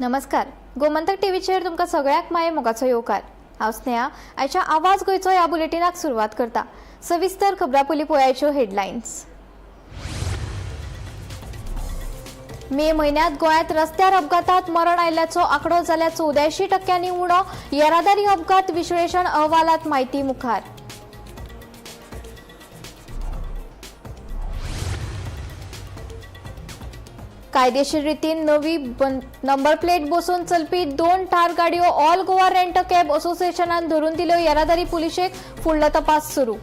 नमस्कार, गोमंतक टीव्हीचेर तुमकां सगळ्यांक माये मोगाचो येवकार. हांव स्नेहा, आयच्या आवाज गोंयचो ह्या बुलेटिनाक सुरवात करता. सविस्तर खबरां पयलीं पळयाच्यो हेडलायन्स. मे म्हयन्यांत गोंयांत रस्त्यार अपघातात मरण आयिल्ल्याचो आंकडो जाल्यार 84% उणो. येरादारी अपघात विश्लेशण अहवालात म्हायती मुखार. कायदेशीर रितीन नवी नंबर प्लेट बसून चलपी 2 थार गाडयो ऑल गोवा रेंट कॅब असोसिएशनान धरून दिल्यो येरादारी पुलिशेक. फुडलो तपास सुरू.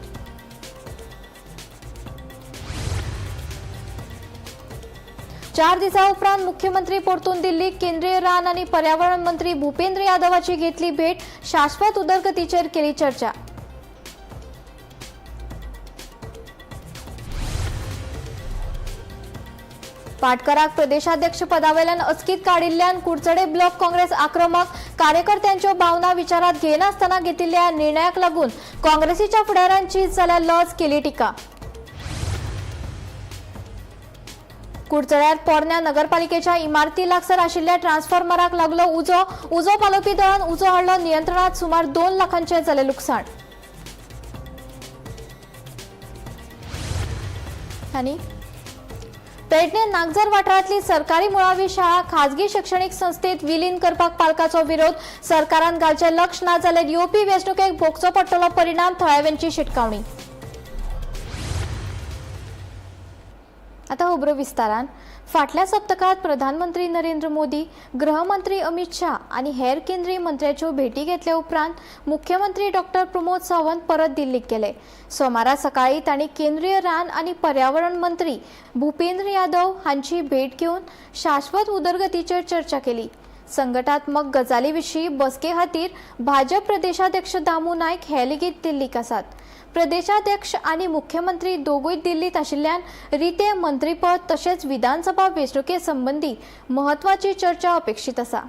चार दिसां उपरांत मुख्यमंत्री परतून दिल्लीक. केंद्रीय रान आनी पर्यावरण मंत्री भूपेंद्र यादवाची घेतली भेट. शाश्वत उदरगतीचेर केली चर्चा. पाटकराक प्रदेशाध्यक्ष पदावेल्यान अचकीत काडिल्ल्यान कुडचडे ब्लॉक काँग्रेस आक्रमक. कार्यकर्त्यांच्यो भावना विचारात घेनासतना घेतिल्ल्या निर्णयाक लागून काँग्रेसीच्या फुडाऱ्यांची जाल्यार लज, केली टिका. कुडचड्यार पोरण्या नगरपालिकेच्या इमारती लागसार आशिल्ल्या ट्रान्सफॉर्मराक लागलो उजो. उजो पालोवपी दळान उजो हाडलो नियंत्रणात. सुमार 2 लाखांचें जालें लुकसाण. आनी पेडणे नागझर वाठारांतली सरकारी मुळावी शाळा खाजगी शिक्षणीक संस्थेत विलीन करपाक पालकाचो विरोध. सरकारान घालचें लक्ष ना जाल्यार येवपी वेंचणुकेक भोगचो पडटलो परिणाम, थळाव्यांची शिटकावणी. आता खबरो विस्तारान. फाटल्या सप्तकांत प्रधानमंत्री नरेंद्र मोदी, गृहमंत्री अमित शाह आनी हेर केंद्रीय मंत्र्यांच्यो भेटी घेतल्या उपरांत मुख्यमंत्री डॉक्टर प्रमोद सावंत परत दिल्लीक गेले. सोमारा सकाळी तांणी केंद्रीय रान आनी पर्यावरण मंत्री भूपेंद्र यादव हांची भेट घेवन शाश्वत उदरगतीचेर चर्चा केली. संघटात्मक गजाली विशीं बसके खातीर भाजप प्रदेशाध्यक्ष दामू नायक हे लेगीत दिल्लीक आसात. प्रदेशाध्यक्ष आनी मुख्यमंत्री दोगूय दिल्लीत आशिल्ल्यान रिते मंत्रीपद तशेंच विधानसभा वेंचणुके संबंदी म्हत्वाची चर्चा अपेक्षीत आसा.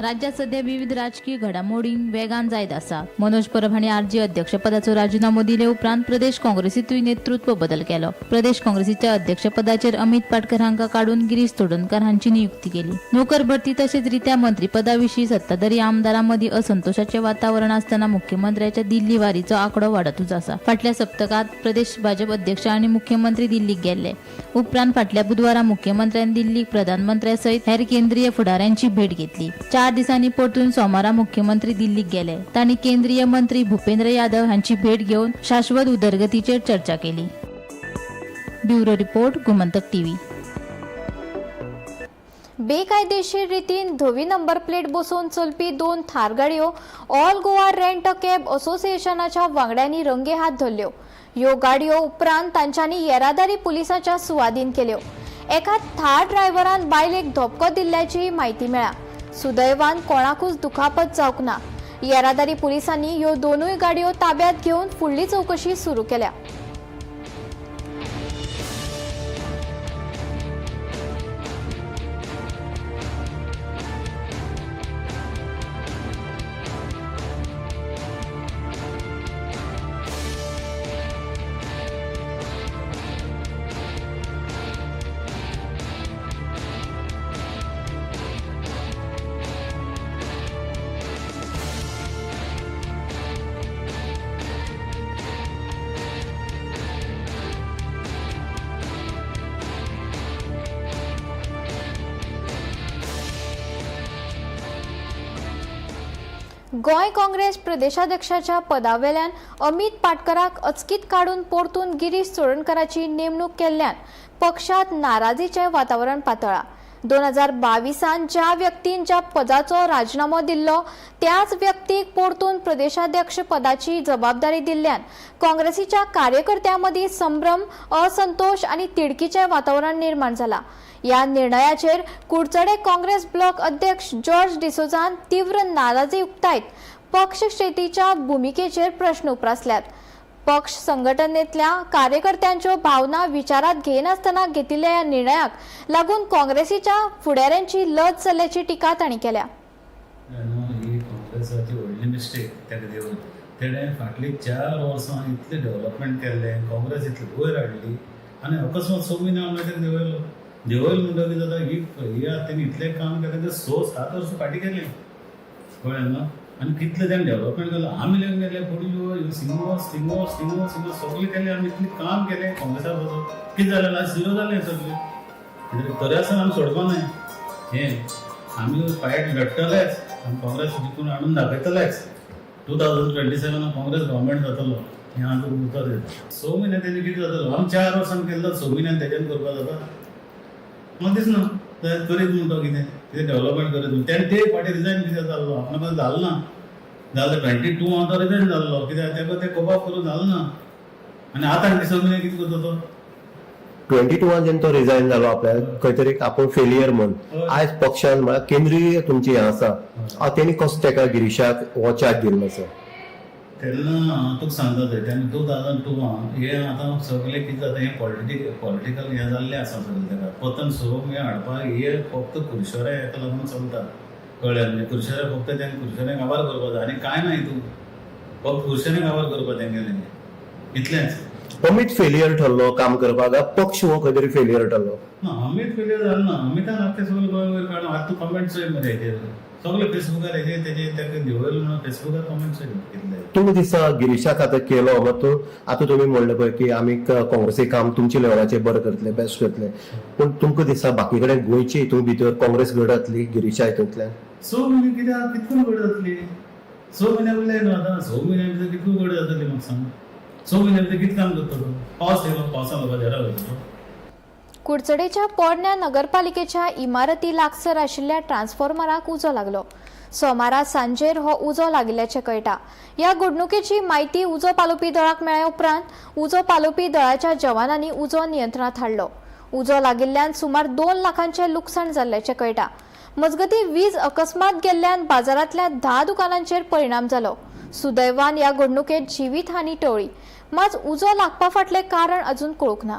राज्यात सध्या विविध राजकीय घडामोडीं वेगान जायत आसा. मनोज परब हांणी आरजी अध्यक्षपदाचो राजिनामो दिले उपरांत प्रदेश काँग्रेसीतूय नेतृत्व बदल केलो. प्रदेश काँग्रेसीच्या अध्यक्षपदाचेर अमित पाटकर हांकां काडून गिरीश चोडणकर हांची नियुक्ती केली. नोकर भरती तशेंच रित्या मंत्रीपदा विशीं सत्ताधारी आमदारां मदीं असंतोषाचें वातावरण आसतना मुख्यमंत्र्याच्या दिल्ली वारीचो आंकडो वाडतूच आसा. फाटल्या सप्तकांत प्रदेश भाजप अध्यक्ष आनी मुख्यमंत्री दिल्लीक गेल्ले. उपरांत फाटल्या बुधवारा मुख्यमंत्र्यान दिल्लीक प्रधानमंत्र्या सयत हेर केंद्रीय फुडाऱ्यांची भेट घेतली. 4 दिसांनी परतून सोमारा मुख्यमंत्री दिल्लीक गेले. तांणी केंद्रीय मंत्री भूपेंद्र यादव हांची भेट घेवन शाश्वत उदरगतीचेर चर्चा केली. Bureau report, Gomantak TV. बेकायदेशीर रितीन धवी नंबर प्लेट बसोवन चलपी 2 थार गाडयो ऑल गोवा रेंट कॅब असोसिएशनाच्या वांगड्यांनी रंगे हात धरल्यो. ह्यो गाडयो उपरांत तांच्यांनी येरादारी पुलिसाच्या सुवादीन केल्यो. एका थार ड्रायव्हरान बायलेक धपको दिल्ल्याची म्हायती मेळ्ळा. सुदैवान कोणाकूच दुखापत जावंक ना. येरादारी पुलिसांनी ह्यो दोनूय गाडयो ताब्यात घेवन फुडली चवकशी सुरू केल्या. गोंय काँग्रेस प्रदेशाध्यक्षाच्या पदावेल्यान अमित पाटकराक अचकीत काडून परतून गिरीश चोडणकराची नेमणूक केल्ल्यान पक्षात नाराजीचें वातावरण पातळ्ळां. 2022 ज्या व्यक्तीन ज्या पदाचो राजिनामो दिल्लो त्याच व्यक्तीक परतून प्रदेशाध्यक्ष पदाची जबाबदारी दिल्ल्यान काँग्रेसीच्या कार्यकर्त्यां मदीं संभ्रम, असंतोष आनी तिडकीचें वातावरण निर्माण जालां. ह्या निर्णयाचेर कुडचडे काँग्रेस ब्लॉक अध्यक्ष जॉर्ज डिसोझान तीव्र नाराजी उक्तायत पक्ष शेतीच्या भुमिकेचेर प्रश्न उप्रासल्यात. पक्ष संघटनेतल्या कार्यकर्त्यांच्यो भावना विचारात घेनासतना घेतिल्ल्या ह्या निर्णयाक लागून काँग्रेसीच्या फुडाऱ्यांची लज जाल्ल्याची टिका तांणी केल्या. ही काँग्रेसाची व्हडली मिस्टेक. ताका दिवन तेणें फाटलीं 4 वर्सां इतलें डेवलपमेंट केल्लें, काँग्रेस इतली वयर हाडली आनी अकस्मात 6 म्हयन्या वांगडा ताका देंवयलो. देवयल म्हणटा कितें जाता, ही ही आतां तेणी इतलें काम केलें तें 6-7 वर्सां फाटीं केलें, कळ्ळें न्हू? आनी कितलें तेणें डेवलपमेंट केलां. आमी लेगून केलें पणजे सिंगो सिंगो सिंगो सिंगो सगळें केलें आमी, इतलें काम केलें काँग्रेसा पासून. कितें जालें लास्ट झिरो जालें सगळें. कित्याक तरी आसतना आमी सोडपा नाय हें, आमी फायट लडटलेच आनी काँग्रेस जिखून हाडून दाखयतलेच. 2027 काँग्रेस गव्हर्मेंट जातलो हें हांव तुका उतर दिता. 6 म्हयने तेजें कितें जातलो? आमी 4 वर्सां केल्लो, 6 म्हयन्यान तेज्यान करपाक जाता म्हाका दिसना. करीत म्हणटा कितें कितें डेवलपमेंट करीत म्हण तेणें ते फावटी रिजायन कित्याक जाल्लो आपणा कडेन जालें ना. जालें 22 हांव तो रिजायन जाल्लो कित्याक तेका तें कोपाप करूं जालें ना. आनी आतां आनी 6 म्हयने कितें करता तो? 22 जेन्ना तो रिजायन जालो आपल्याक खंय तरी आपूण फेलियर म्हण, आयज पक्षान म्हळ्यार केंद्रीय तुमची हें आसा, तेणी कसो तेका गिरीशाक हो चार्ज दिल्लो आसा? तेन्ना हांव तुका सांगता तें, तेन्ना 2002 हें आतां सगळें कितें जाता हें पॉलिटिकल हें जाल्लें आसा सगळें. तेका पतन 6 म्हयने हाडपाक हे फक्त कुरशेरे हेका लागून चलता, कळ्ळें न्ही? कुरशेरे फक्त तें कुरशेरे काबार करपाक जाय आनी कांय ना हितून, फक्त कुरशेरे काबार करपाक तेंगेलें इतलेंच. अमीत फेलियर ठरलो काम करपाक, पक्ष हो खंय तरी फेलियर ठरलो? ना, अमीत फेलियर जालो ना. अमितान आतां सगळें गोंय वयर काडून आतां तूं कमेंट्स चोय मरे हेजेर सगळे फेसबुकार हेजे तेजे तेका देंवयलो म्हणून फेसबुकार कमेंट्स चोय कितले. तुमी दिसा गिरीशाक आतां केलो मात तूं आतां तुमी म्हणलें पळय की आमी काँग्रेसी काम तुमच्या लेवलाचेर बरें करतले, बेस्ट करतले, पूण तुमकां दिसता बाकी कडेन गोंयची हितून भितर काँग्रेस घड जातली गिरीशा हितूंतल्यान? 6 म्हयने कित्याक कितकून घड जातली? 6 म्हयन्या उरले न्हू आतां, 6 म्हयन्या भितर कितकून घड जातली म्हाका सांग? 6 म्हयन्या भितर कितें काम करतलो तूं? पावस येयलो, पावसान लोकां घरा वयतलो. कुडचडेच्या पोरण्या नगरपालिकेच्या इमारती लागसर आशिल्ल्या ट्रान्सफॉर्मराक उजो लागलो. सोमारा सांजेर हो उजो लागिल्ल्याचें कळटा. ह्या घडणुकेची म्हायती उजो पालोवपी दळाक मेळ्ळ्या उपरांत उजो पालोवपी दळाच्या जवानांनी उजो नियंत्रणांत हाडलो. उजो लागिल्ल्यान सुमार 2 लाखांचें लुकसाण जाल्ल्याचें कळटा. मजगतीं वीज अकस्मात गेल्ल्यान बाजारांतल्या 10 दुकानांचेर परिणाम जालो. सुदैवान ह्या घडणुकेत जिवीत हानी टळ्ळी, मात उजो लागपा फाटलें कारण अजून कळूंक ना.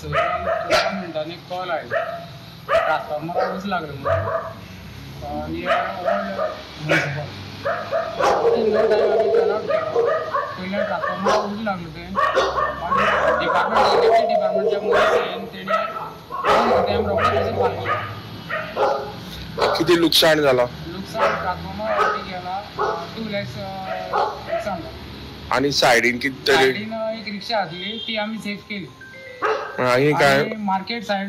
6:14 मिनटांनी कॉल आयलो, ट्रान्सफॉर्मराक उजो लागलो म्हणून near old municipal. No time आमी टर्न आवट केलो. पयल्या ट्रान्सफॉर्मराक उजो लागलो तें मागीर डिपार्टमेंट इलेक्ट्रीक डिपार्टमेंटच्या मनीस येवन तेणी तें आमी रोखडें तशें पालयलें. किती लुकसाण झाला? लुकसाण ट्रान्सफॉर्मर ऑलरेडी गेला, 2 लॅक्स लुकसाण जालें. आणि सायडीन किती तरी सायडीन एक रिक्षा आसली ती आमी सेफ केली. आणि काय आनी मार्केट सायड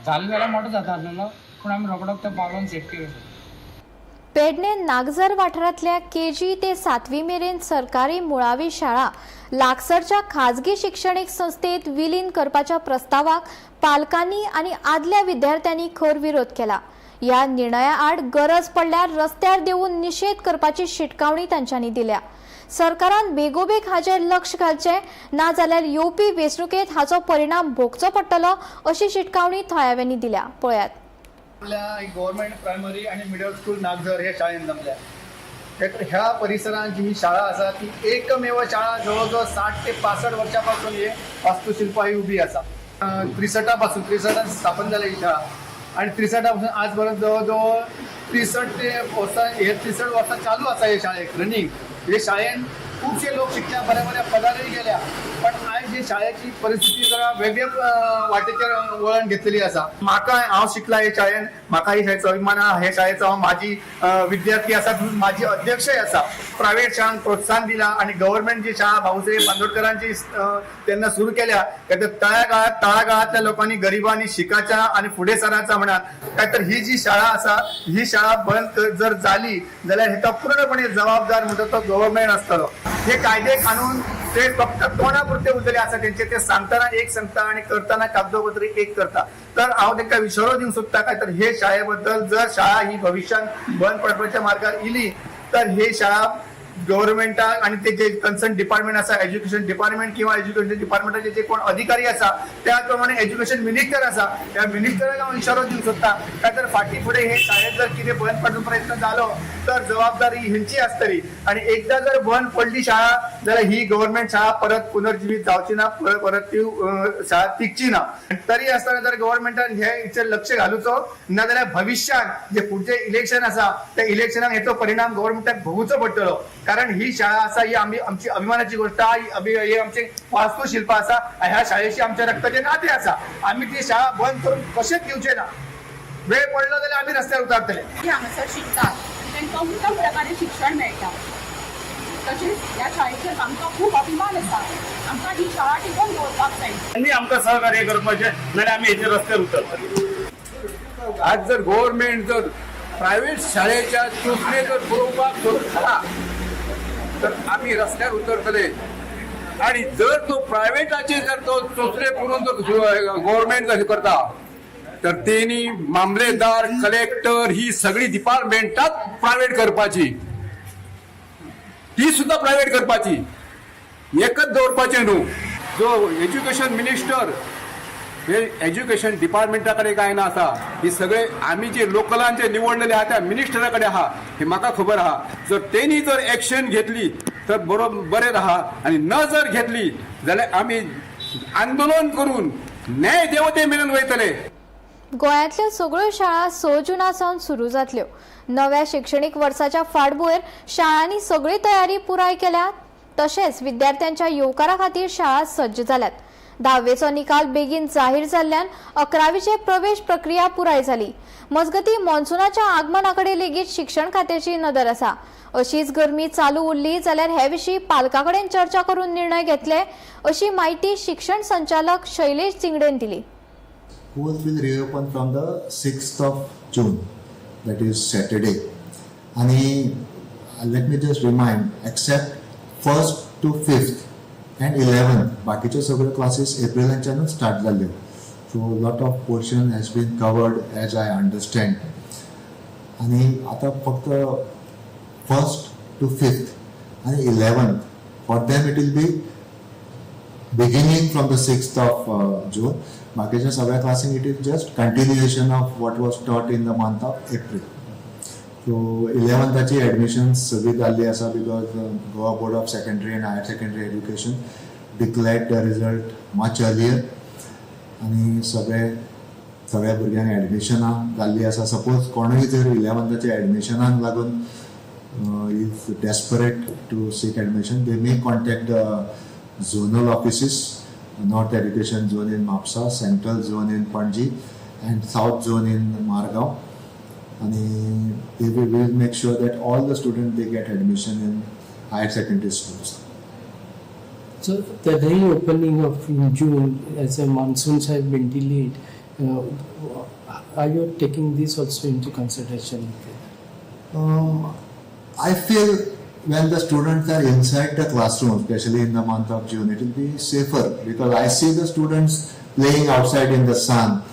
जालें जाल्यार मोटो जाता आसलेलो, पूण आमी रोखडोच तो पावलोन सेफ केलो. पेडणे नागझर वाठारांतल्या केजी ते 7वी मेरेन सरकारी मुळावी शाळा लागसरच्या खाजगी शिक्षणीक संस्थेत विलीन करपाच्या प्रस्तावाक पालकांनी आनी आदल्या विद्यार्थ्यांनी खर विरोध केला. ह्या निर्णया आड गरज पडल्यार रस्त्यार देंवून निशेध करपाची शिटकावणी तांच्यांनी दिल्या. सरकारान बेगोबेग हाचेर लक्ष घालचें, नाजाल्यार येवपी वेंचणुकेंत हाचो परिणाम भोगचो पडटलो अशी शिटकावणी थळाव्यांनी दिल्या. पळयात. आपल्या गव्हर्मेंट प्रायमरी आणि मिडल स्कूल नागझर हे शाळेन जमल्या. ह्या परिसरात जी ही शाळा आसा ती एकमेव शाळा जवळ जवळ 60 ते 65 वर्षापासून हे वास्तुशिल्प ही उभी आसा. 63पासून 63 स्थापन झाली ही शाळा आणि 63पासून आजपर्यंत जवळजवळ 63 ते वर्सां हे 63 वर्सां चालू आसा हे शाळेक रनिंग. हे शाळेन खुबशे लोक शिकल्या, बऱ्या बऱ्या पदारय गेल्या, पण आयज ही शाळेची परिस्थिती जरा वेगळे वाटेचेर वळण घेतलेली आसा. म्हाका हांव शिकला हे शाळेन, म्हाका ही शाळेचो अभिमान आहा. हे शाळेचो हांव म्हाजी विद्यार्थी आसा, म्हाजी अध्यक्षय आसा. प्रायव्हेट शाळांक प्रोत्साहन दिला आणि गव्हर्मेंट जी शाळा भाऊसाहेब बांदोडकरांची तेन्ना सुरू केल्या, काय तर तळागाळातल्या लोकांनी गरिबांनी शिकाच्या आणि फुडें सराचा म्हणान काय तर ही जी शाळा आसा ही शाळा बंद जर जाली जाल्यार हेका पूर्णपणे जबाबदार म्हणटा तो गव्हर्मेंट आसतलो. हे कायदे कानून ते फक्त तोंडा पुरते उरलेले आसा तेंचे. ते सांगताना एक सांगता आणि करताना कागदोपत्री एक करता. तर हांव तांकां विश्वास दिवंक सोदता काय तर हे शाळे बद्दल जर शाळा ही भविष्यात बंद पडपाच्या मार्गार इली तर हे शाळा गव्हर्मेंटाक आनी ते जे कन्सर्न डिपार्टमेंट आसा, एज्युकेशन डिपार्टमेंट किंवा एज्युकेशन डिपार्टमेंटाचे जे कोण अधिकारी आसा, त्याच प्रमाणे एज्युकेशन मिनिस्टर आसा, त्या मिनिस्टराक हांव इशारो दिवंक सोदता, काय तर फाटीं फुडें हे शाळेत जर कितें बंद पडून प्रयत्न जालो तर जबाबदारी हेंची आसतली. आणि एकदा जर बंद पडली शाळा जाल्यार ही गव्हर्मेंट शाळा परत पुनर्जिवीत जावची ना, परत परत ती शाळा तिगची ना. तरी आसतना जर गव्हर्मेंटान हे हेचेर लक्ष घालुचो ना जाल्यार भविष्यात जे फुडचे इलेक्शन आसा त्या इलेक्शनाक हेचो परिणाम गव्हर्मेंटाक भोगुचो पडटलो. कारण ही शाळा आसा ही आमी आमची अभिमानाची गोष्ट आहा. ही आमची वास्तुशिल्प आसा. ह्या शाळेशी आमच्या रक्ताचे नाते आसा. आमी ती शाळा बंद करून कशेंच दिवचे ना. वेळ पडलो जाल्यार आमी रस्त्यार उतारतले. ती हांगासर शिकतात, तांकां उत्तम प्रकारे शिक्षण मेळटा. तशेंच ह्या शाळेचेर आमकां खूब अभिमान आसा. आमकां ही शाळा टिकोवन दवरपाक जाय. त्यांनी आमकां सहकार्य करपाचें, नाल्यार आमी हेचेर रस्त्यार उतरतले. आज जर गव्हर्मेंट जर प्रायव्हेट शाळेच्या चोचले जर पुरोवपाक सोदता तर आमी रस्त्यार उतरतले. आणि जर तो प्रायव्हेटाचे जर तो चोचले पुरोवन जर गव्हर्मेंट जर करता तर तेनी मामलेदार, कलेक्टर ही सगळी डिपार्टमेंटात प्रायव्हेट करपाची, ती सुद्धा प्रायव्हेट करपाची, एकच दवरपाचें न्हू. जो एज्युकेशन मिनिस्टर हे एज्युकेशन डिपार्टमेंटा कडेन काय ना आसा, ही सगळे आमी जे लोकलान जे निवडलेले आहा त्या मिनिस्टरा कडेन आहा, हे म्हाका खबर आहा. जर तेणी जर एक्शन घेतली तर बरें आहा आनी न जर घेतली जाल्यार आमी आंदोलन करून न्याय देवते मेरेन वयतले. गोंयांतल्यो सगळ्यो शाळा 6 जुना सावन सुरू जातल्यो. नव्या शिक्षणीक वर्साच्या फाटभुंयेर शाळांनी सगळी तयारी पुराय केल्या. तशेंच विद्यार्थ्यांच्या येवकारा खातीर शाळा सज्ज जाल्यात. धावेचो निकाल बेगीन जाहीर जाल्ल्यान 11वीचे प्रवेश प्रक्रिया पुराय जाली. मजगतीं, मॉन्सुनाच्या आगमना कडेन लेगीत शिक्षण खात्याची नदर आसा. अशीच गरमी चालू उरली जाल्यार हे विशीं पालकां कडेन चर्चा करून निर्णय घेतले, अशी म्हायती शिक्षण संचालक शैलेश चिंगडेन दिली. Schools will reopen from the 6th of June, that is Saturday. आणि let me just remind, except first to fifth and 11th, बाकीच्यो सगळ्यो क्लासीस एप्रिलाच्यानूच स्टार्ट जाल्ल्यो. So lot of portion has been covered, as I understand. आणि आता फक्त first two fifth आणि 11th, for them it will be beginning from the 6th of June. बाकीच्या सगळ्या क्लासींक it is just continuation of what was taught in the month of April. So इलेवन्थाची admissions सगळी जाल्ली आसा, because Goa Board of Secondary and Higher Secondary Education declared the result much earlier आनी सगळ्या भुरग्यांक एडमिशनां जाल्ली आसा. सपोज कोणूय जर इलेवन्थाच्या एडमिशनाक लागून is desperate to seek admission, they may contact the zonal offices, North Education Zone in Mapsa, Central Zone in Panaji and South Zone in Margao. And they will make sure that all the students, they get admission in higher secondary schools. So the reopening of in June, as the monsoons have been delayed, are you taking this also into consideration? I feel when the students are inside the classroom, especially in the month of June, it will be safer, because I see the students playing outside in the sun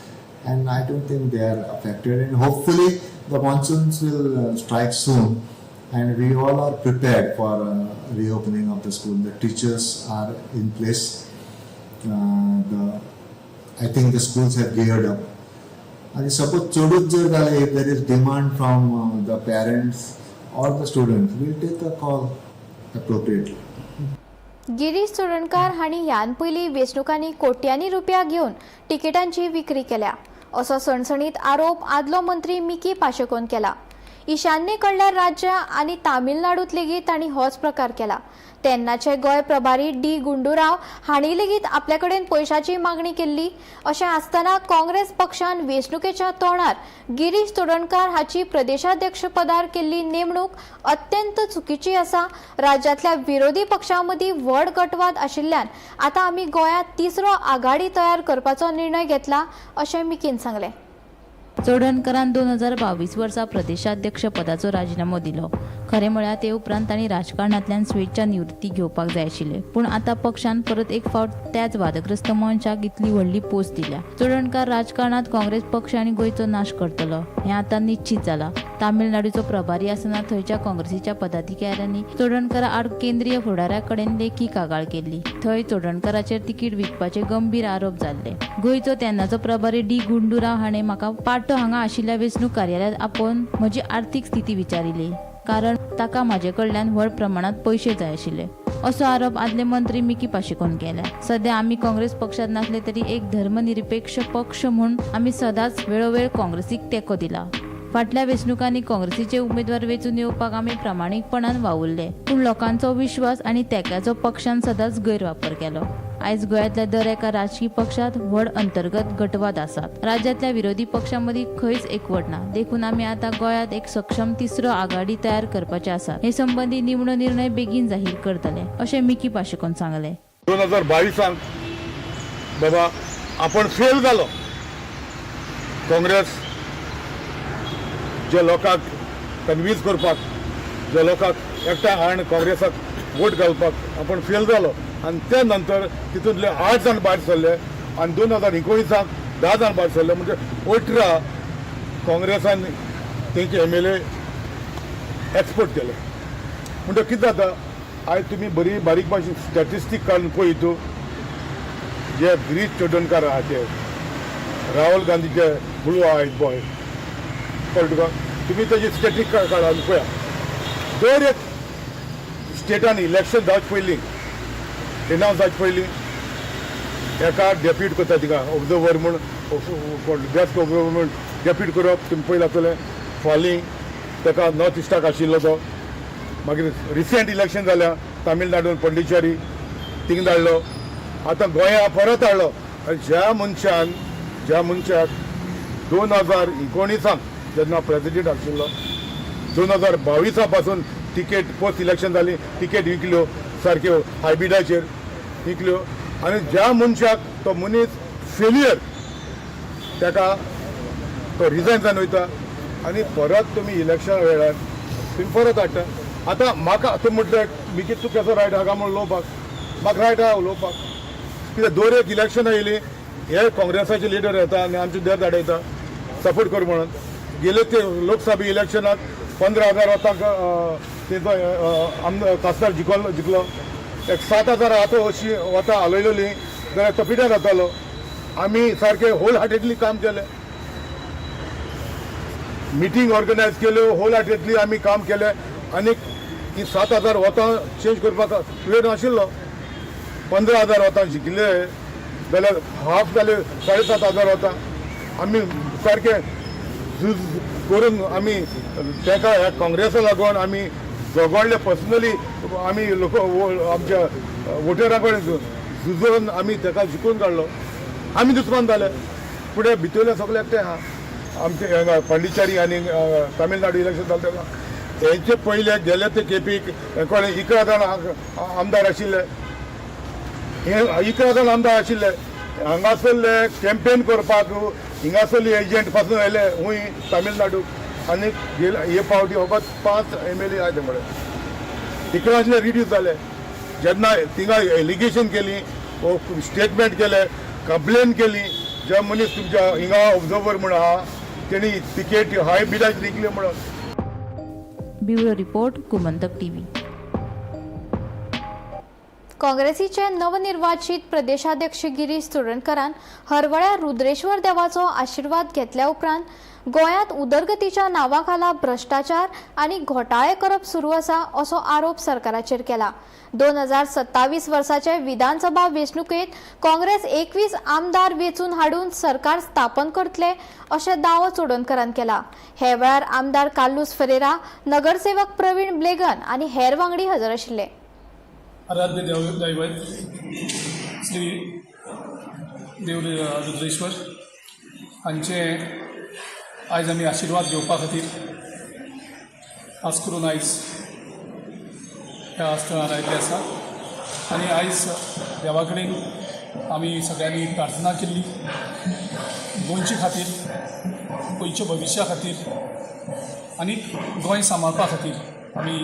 and I don't think they are affected. And hopefully the monsoons will strike soon and we all are prepared for reopening of the school. The teachers are in place. I think the schools have geared up. आणि suppose चडूच जर जालें, if there is demand from the parents or the students, we'll take a call appropriately. Girish Chodankar हांणी ह्यान पयलीं वेंचणुकांनी कोट्यांनी रुपया घेवन तिकेटांची विक्री केल्या, असो सणसणीत आरोप आदलो मंत्री मिकी पाशेकोन केला. ईशान्ये कडल्या राज्यां आनी तामिळनाडूत लेगीत तांणी होच प्रकार केला. तेन्नाचे गोंय प्रभारी डी गुंडूराव हांणी लेगीत आपल्या कडेन पयशाची मागणी केल्ली. अशें आसतना काँग्रेस पक्षान वेंचणुकेच्या तोंडार गिरीश चोडणकार हाची प्रदेशाध्यक्षपदार केल्ली नेमणूक अत्यंत चुकीची आसा. राज्यांतल्या विरोधी पक्षां मदीं व्हड गटवाद आशिल्ल्यान आतां आमी गोंयांत तिसरो आघाडी तयार करपाचो निर्णय घेतला, अशें मिकीन सांगलें. चोडणकरान 2022 वर्सा प्रदेशाध्यक्ष पदाचो राजिनामो दिलो. खरें म्हळ्यार ते उपरांत तांणी राजकारणांतल्यान स्वेच्छा निवृत्ती घेवपाक जाय आशिल्ले, पूण आतां पक्षान परत एक फावट त्याच वादग्रस्त मनशाक इतली व्हडली पोस्ट दिल्या. चोडणकार राजकारणांत काँग्रेस पक्ष आनी गोंयचो नाश करतलो हें आतां निश्चित जाला. तामिळनाडूचो प्रभारी आसतना थंयच्या काँग्रेसीच्या पदाधिकाऱ्यांनी चोडणकरा आड केंद्रीय फुडाऱ्या कडेन लेखी कागाळ केल्ली. थंय चोडणकराचेर तिकीट विकपाचे गंभीर आरोप जाल्ले. गोंयचो तेन्नाचो प्रभारी डी गुंडूराव हाणें म्हाका पाटो हांगा आशिल्ल्या वेंचणूक कार्यालयांत आपोवन म्हजी आर्थीक स्थिती विचारिल्ली, कारण ताका म्हाजे कडल्यान व्हड प्रमाणांत पयशे जाय आशिल्ले, असो आरोप आदले मंत्री मिकी पाशेकोन केला. सध्या आमी काँग्रेस पक्षात नासले तरी एक धर्मनिरपेक्ष पक्ष म्हूण आमी सदांच वेळोवेळ काँग्रेसीक तेंको दिला. फाटल्या वेंचणुकांनी काँग्रेसीचे उमेदवार वेंचून येवपाक आमी प्रामाणीकपणान वावुरले, पूण लोकांचो विश्वास आनी तेंक्याचो पक्षान सदांच गैरवापर केलो. आयज गोंयांतल्या दर एका राजकी पक्षात व्हड अंतर्गत गटवाद आसात. राज्यांतल्या विरोधी पक्षां मदीं खंयच एकवट ना. देखून आमी आतां गोंयांत एक सक्षम तिसरो आघाडी तयार करपाचे आसा. हे संबंदी निमणो निर्णय बेगीन जाहीर करतले, अशें मिकी पाशेकोन सांगलें. 2022 बाबा आपण फेल जालो. काँग्रेस जे लोकांक कन्विन्स करपाक, जे लोकांक एकठांय हाडून काँग्रेसाक वोट घालपाक आपण फेल जालो आनी त्या नंतर तितूंतले 8 जाण भायर सरले आनी 2019 10 जाण भायर सरले, म्हणजे 18 काँग्रेसान तेंचे एमएलए एक्सपोर्ट केले. म्हणटा कितें जाता, आयज तुमी बरी बारीक मातशी स्टॅटिस्टीक काडून पळयत, जे गिरीश चोडणकार आहा ते राहुल गांधीचे ब्लू आयज बॉय, कळ्ळें तुका, तुमी तेजी स्टॅटिस्टीक काडा आनी पळया, दर एक स्टेटान इलेक्शन जावचे पयलीं, एनावन्स जावचे पयलीं एका डेप्यूट करता तिका ऑब्जर्वर म्हूण, डेस्क ऑब्जर्वर म्हूण डेप्यूट करप. तुमी पळयलां आसतलें, फालीं ताका नॉर्थ इस्टाक आशिल्लो तो. मागीर रिसेंट इलेक्शन जाल्या तामिळनाडून पंडिचेरी थिंगा धाडलो, आतां गोंया परत हाडलो. ज्या मनशाक 2019 जेन्ना प्रेजिडेंट आशिल्लो, 2022 पासून तिकेट पोस्ट इलेक्शन जाली, तिकेट विकल्यो सारक्यो हायब्रिडाचेर विकल्यो आनी ज्या मनशाक तो मनीस फेलियर, ताका तो रिजायन जावन वयता आनी परत तुमी इलेक्शना वेळार तुमी परत हाडटा. आतां म्हाका तुमी म्हटलें मिकी तूं कसो रायट आहा म्हणून उलोवपाक, म्हाका रायट आहा उलोवपाक. कित्याक दर एक इलेक्शनां येयली हे काँग्रेसाचे लिडर येता आनी आमचे देर धाडयता सपोर्ट कर म्हणून. गेले ते लोकसभा इलेक्शनाक 15,000 वतांक तेचो आमदार खासदार जिखलो जिखलो. एक 7,000 आतां अशी वतां हालयलेली जाल्यार तो पिड्यार जातालो. आमी सारके होल हार्टेडली काम केलें, मिटींग ऑर्गनायज केल्यो, होल हार्टेडली आमी काम केलें आनी ही 7,000 वतां चेंज करपाक वेळ नाशिल्लो. 15,000 वतां जिखले जाल्यार हाफ जाले, 7,500 वतां. आमी सारके झूज करून आमी ताका ह्या काँग्रेसा लागून आमी झगडले पर्सनली, आमी लोक आमच्या वोटरा कडेन झुजून आमी ताका जिखून काडलो. आमी दुस्मान जाले फुडें भितरले सगळे एकठांय आहा. आमचे हांगा पांडिचेरी आनी तामिळनाडू इलेक्शन जालें तेन्ना हेंचे पयले गेले ते केपीक कोणे 11 जाण आमदार आशिल्ले, हे 11 जाण आमदार आशिल्ले. हांगासरले कॅम्पेन करपाक हिंगासरले एजंट पासून आयले हूंय तामिळनाडू आनी गेले हे फावटी फकत 5 एमएलए आयले म्हळे 11 रिड्यूस जाले. जेन्ना थिंगा एलिगेशन केली, स्टेटमेंट केले, कंप्लेन केली, जे मनीस तुमच्या हिंगा ऑब्जर्वर म्हूण आहा तेणी तिकेट हाय बिडाक जिखली म्हणून. Bureau report, Gomantak TV. काँग्रेसीचे नवनिर्वाचित प्रदेशाध्यक्ष गिरीश चोडणकरान हरवळ्या रुद्रेश्वर देवाचो आशिर्वाद घेतल्या उपरांत गोंयांत उदरगतीच्या नांवाखाला भ्रश्टाचार आनी घोटाळे करप सुरू आसा असो आरोप सरकाराचेर केला. 2027 वर्साचे विधानसभा वेंचणुकेंत काँग्रेस 21 आमदार वेंचून हाडून सरकार स्थापन करतले अशें दावो चोडणकरान केला. हे वेळार आमदार कार्लुस फेरेरा, नगरसेवक प्रवीण ब्लेगन आनी हेर वांगडी हजर आशिल्ले. आराध्य देव दैवत श्री देव रुद्रेश्वर हांचे आयज आमी आशिर्वाद घेवपा खातीर खास करून आयज ह्या स्थळार आयिल्ले आसा आनी आयज देवा कडेन आमी सगळ्यांनी प्रार्थना केल्ली गोंयचे खातीर. गोंयच्या भविश्या खातीर आनी गोंय सांबाळपा खातीर आमी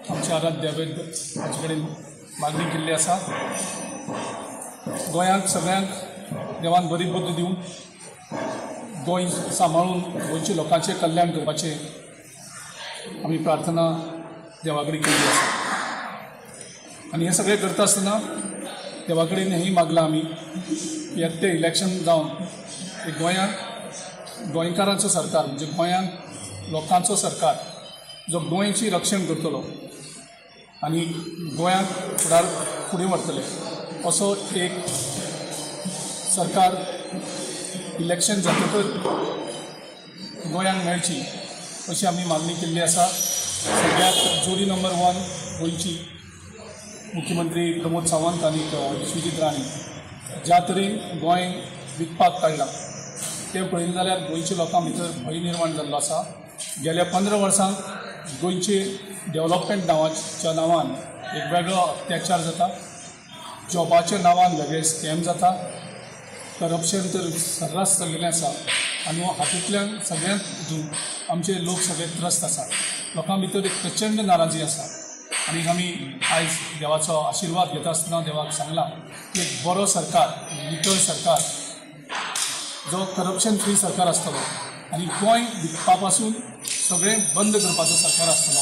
आमच्या आराध्य दैवत हाचे कडेन मागणी केल्ली आसा. गोंयांक सगळ्यांक देवान बरी बुद्द दिवं, गोंय सांबाळून गोंयच्या लोकांचें कल्याण करपाचें आमी प्रार्थना देवा कडेन केल्ली आसा. आनी हें सगळें करता आसतना देवा कडेन हेंय मागलां आमी की येता तें इलेक्शन जावन एक गोंयांत गोंयकारांचो सरकार, म्हणजे गोंयांत लोकांचो सरकार जो गोंयची रक्षण करतलो आनी गोंयांक फुडें व्हरतले असो एक सरकार इलेक्शन जातकच गोंयांक मेळची अशी आमी मागणी केल्ली आसा. सद्याक जोडी नंबर 1 गोंयची मुख्यमंत्री प्रमोद सावंत आनी विश्वजीत राणे ज्या तरेन गोंय विकपाक काडलां तें पळयलें जाल्यार गोंयच्या लोकां भितर भंय निर्माण जाल्लो आसा. गेल्या 15 वर्सांक गोंयचे डेव्हलपमेंट नांवाच्या नांवान एक वेगळो अत्याचार जाता, जॉबाच्या नांवान वेगळे स्कॅम जाता, करप्शन तर सर्रास चलिल्लें आसा आनी हातूंतल्यान सगळ्यांत हितून आमचे लोक सगळे त्रस्त आसा. लोकां भितर एक प्रचंड नाराजी आसा आनी आमी आयज देवाचो आशिर्वाद घेता आसतना देवाक सांगलां की एक बरो सरकार, नितळ सरकार, जो करप्शन फ्री सरकार आसतलो आनी गोंय विकपा पासून सगळें बंद करपाचो सरकार आसतलो.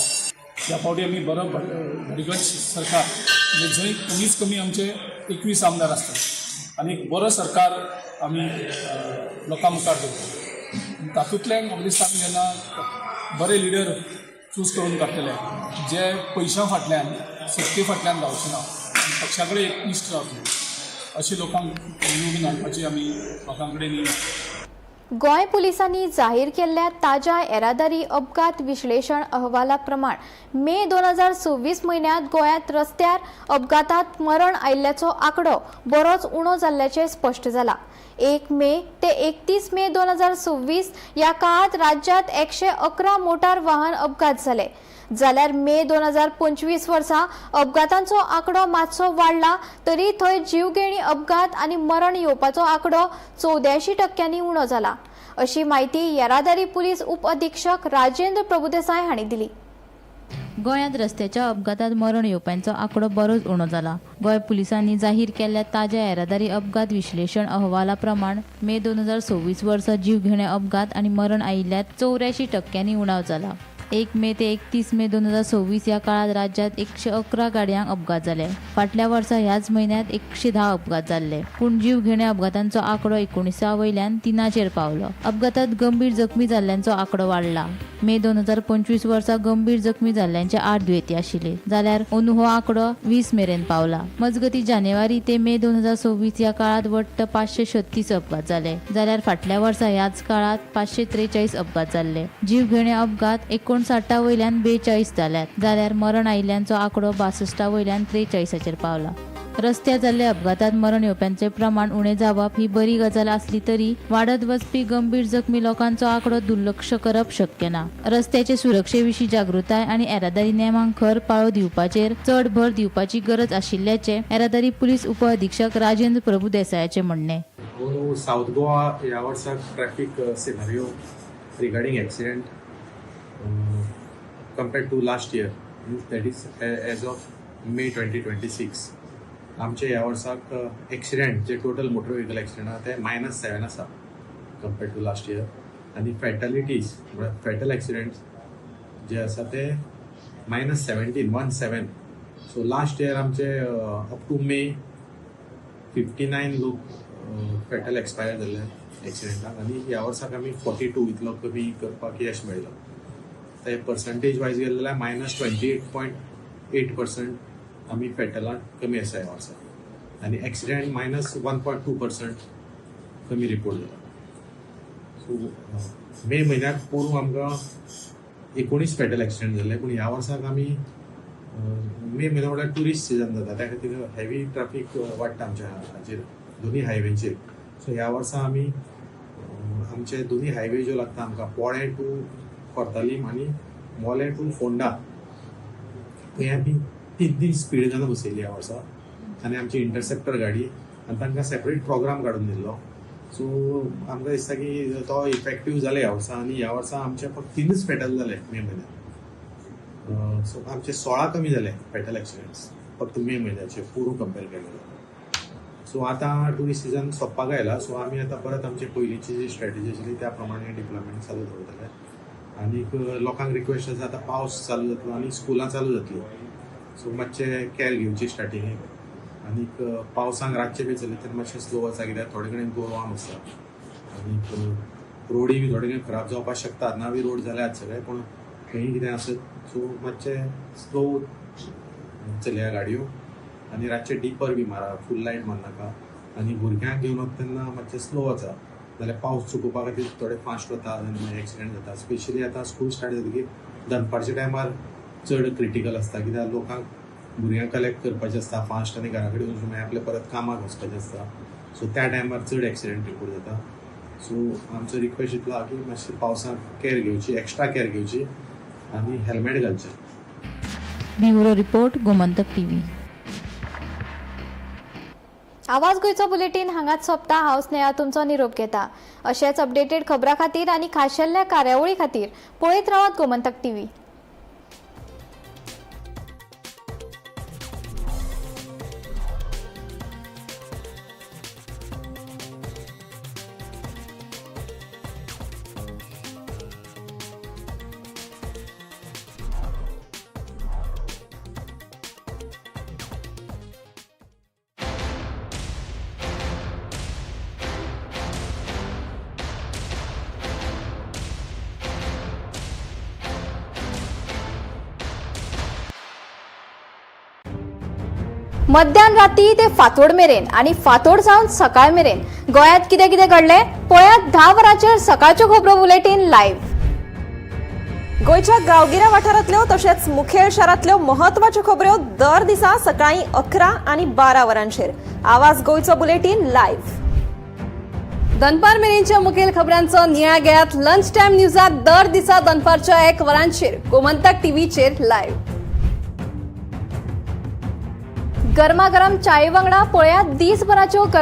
ह्या फावटी आमी बरो भरगच सरकार, म्हणजे जंय कमीच कमी आमचे 21 आमदार आसतले आनी एक बरो सरकार आमी लोकां मुखार दवरतले. तातूंतल्यान म्हाका दिसता आमी जेन्ना बरे लिडर चूज करून काडटले जे पयशां फाटल्यान, सत्ते फाटल्यान धांवचे ना आनी पक्षा कडेन एकनिश्ठ रावतले अशे लोकांक निवडून हाडपाची आमी लोकां कडेन. गोंय पुलिसांनी जाहीर केल्ल्या ताज्या येरादारी अपघात विश्लेशण अहवाला प्रमाण मे 2026 म्हयन्यांत गोंयांत रस्त्यार अपघातात मरण आयिल्ल्याचो आंकडो बरोच उणो जाल्ल्याचें स्पश्ट जाला. 1 मे ते 31 मे 2026 ह्या काळांत राज्यांत 111 मोटार वाहन अपघात जाले, जाल्यार मे 2025 वर्सा अपघातांचो आंकडो मातसो वाडला तरी थंय जीवघेणी अपघात आनी मरण येवपाचो आंकडो 84% उणो जाला, अशी म्हायती येरादारी पुलीस उपअधिक्षक राजेंद्र प्रभुदेसाय हांणी दिली. गोंयांत रस्त्याच्या अपघातात मरण येवप्यांचो आंकडो बरोच उणो जाला. गोंय पुलिसांनी जाहीर केल्ल्या ताज्या येरादारी अपघात विश्लेशण अहवाला प्रमाण मे 2026 वर्सा जीवघेणे अपघात आनी मरण आयिल्ल्यात 84% उणाव जाला. 1 मे ते 31 मे 2026 ह्या काळात राज्यात 111 गाडयांक अपघात जाले. फाटल्या वर्सा ह्याच म्हयन्यांत 110 अपघात जाल्ले, पूण जीवघेणे अपघातांचो आंकडो 19 वयल्यान 3 पावलो. अपघातात गंभीर जखमी जाल्ल्यांचो आंकडो वाडला. मे 2025 वर्सा गंभीर जखमी जाल्ल्यांचे 8 दुयेंती आशिल्ले, जाल्यार अंदू हो आंकडो 20 मेरेन पावला. मजगती जानेवारी ते मे 2026 ह्या काळात वट्ट 536 अपघात जाले, जाल्यार फाटल्या वर्सा ह्याच काळात 543 अपघात जाल्ले. जीवघेणे अपघात 59 वयल्यान 42 जाल्यात, जाल्यार मरण आयिल्ल्यांचो आंकडो 62 वयल्यान 43 पावला. रस्त्यार जाल्ल्या अपघातात मरण येवप्यांचे प्रमाण उणें जावप ही बरी गजाल आसली तरी वाडत वचपी गंभीर जखमी लोकांचो आंकडो दुर्लक्ष करप शक्य ना. रस्त्याचे सुरक्षे विशीं जागृताय आनी येरादारी नेमांक खर पाळो दिवपाचेर चड भर दिवपाची गरज आशिल्ल्याचें येरादारी पुलीस उपअधिक्षक राजेंद्र प्रभुदेसायाचें म्हणणें. सावथ गोवा ह्या वर्साक traffic scenario regarding accident compared to last year, that is as of May 2026, आमचे ह्या वर्साक एक्सिडेंट जे टोटल मोटर व्हेकल एक्सिडेंट आहा ते -7 आसा कम्पेर्ड टू लास्ट इयर, आनी फॅटलिटीज म्हळ्यार फॅटल एक्सिडेंट्स जे आसा ते -17 17. सो लास्ट इयर आमचे अप टू मे 59 लोक फॅटल एक्सपायर जाल्ले एक्सिडेंटाक, आनी ह्या वर्साक आमी 42 इतलो कमी करपाक यश मेळ्ळो. ते पर्संटेज वायज गेले जाल्यार -28.8% आमी फेटलान कमी आसा ह्या वर्सा, आनी एक्सिडेंट -1.2% कमी रिपोर्ट जाला. सो मे म्हयन्याक पोरूं आमकां 19 फेटल एक्सिडेंट जाल्ले, पूण ह्या वर्साक आमी मे म्हयनो म्हळ्यार ट्युरिस्ट सिजन जाता, त्या खातीर हेवी ट्राफीक वाडटा आमच्या हाचेर दोनी हायवेंचेर. सो ह्या वर्सा आमी आमचे दोनी हायवे ज्यो लागता आमकां, पोळें टू कोर्तालीम आनी मोलें टू फोंडा, थंय आमी 3 स्पीड गनां बसयली ह्या वर्सा, आनी आमची इंटरसेप्टर गाडी, आनी तांकां सेपरेट प्रोग्राम काडून दिल्लो. सो आमकां दिसता की तो इफेक्टीव जाले ह्या वर्सा आनी ह्या वर्सा आमचे फक्त 3च फेटल जाले मे म्हयन्यात. सो आमचे 16 कमी जाले फेटल एक्सिडंट्स फक्त मे म्हयन्याचे पोरूं कंपेर केले जाल्यार. सो आतां ट्युरिस्ट सिजन सोंपपाक आयला. सो आमी आतां परत आमची पयलींची जी स्ट्रेटजी आशिल्ली त्या प्रमाणे डिप्लॉयमेंट चालू दवरतले. आनीक लोकांक रिक्वेस्ट आसा, आतां पावस चालू जातलो आनी स्कुलां चालू जातली, सो मातशें कॅर घेवची स्टार्टिंगेक. आनीक पावसाक रातचें बी चलयता तेन्ना मातशें स्लो आसा, कित्याक थोडे कडेन गोरवां आसता आनीक रोडी बी थोडे कडेन खराब जावपाक शकता. नवी रोड जाल्यात सगळे, पूण खंय कितें आसत, सो मातशें स्लो चलया गाडयो आनी रातचे डिपर बी मारा, फूल लायट मारनाका. आनी भुरग्यांक घेवन वता तेन्ना मातशें स्लो वचा, जाल्यार पावस चुकोवपा खातीर थोडे फास्ट वता आनी मागीर एक्सिडंट जाता. स्पेशली आतां स्कूल स्टार्ट जातकीर दनपारच्या टायमार चड क्रिटिकल आसता, कित्याक लोकांक भुरग्यांक कलेक्ट करपाचें आसता फास्ट आनी घरा कडेन वचून मागीर आपलें परत कामाक वचपाचें आसता. सो त्या टायमार चड एक्सिडंट रिपोर्ट जाता. सो आमचो रिक्वेस्ट इतलो आहा की मातशी पावसाक कॅर घेवची, एक्स्ट्रा कॅर घेवची आनी हेल्मेट घालचें. Bureau report, Gomantak TV. आवाज गोंयचो बुलेटीन हांगाच सोंपता. हांव स्नेहा तुमचो निरोप घेता. अशेंच अपडेटेड खबरां खातीर आनी खाशेल्ल्या कार्यावळी खातीर पळयत रावात गोमंतक टीव्ही. मध्यान राती ते फांतोड मेरेन आनी फांतोड जावन सकाळ मेरेन गोंयांत कितें कितें घडलें पळयात 10 वरांचेर सकाळच्यो खबरो बुलेटीन लायव्ह. गोंयच्या गांवगिऱ्या वाठारांतल्यो तशेंच मुखेल शारांतल्यो म्हत्वाच्यो खबऱ्यो दर दिसा सकाळीं 11 आनी 12 वरांचेर आवाज गोंयचो बुलेटीन लायव्ह. दनपार मेरेनच्या मुखेल खबरांचो नियाळ घेयात लंच टायम न्यूजात दर दिसा दनपारच्या 1 वरांचेर गोमंतक टीव्हीचेर लायव्ह. गरमागरम चाये वांगडा पळयात दिसभराच्यो.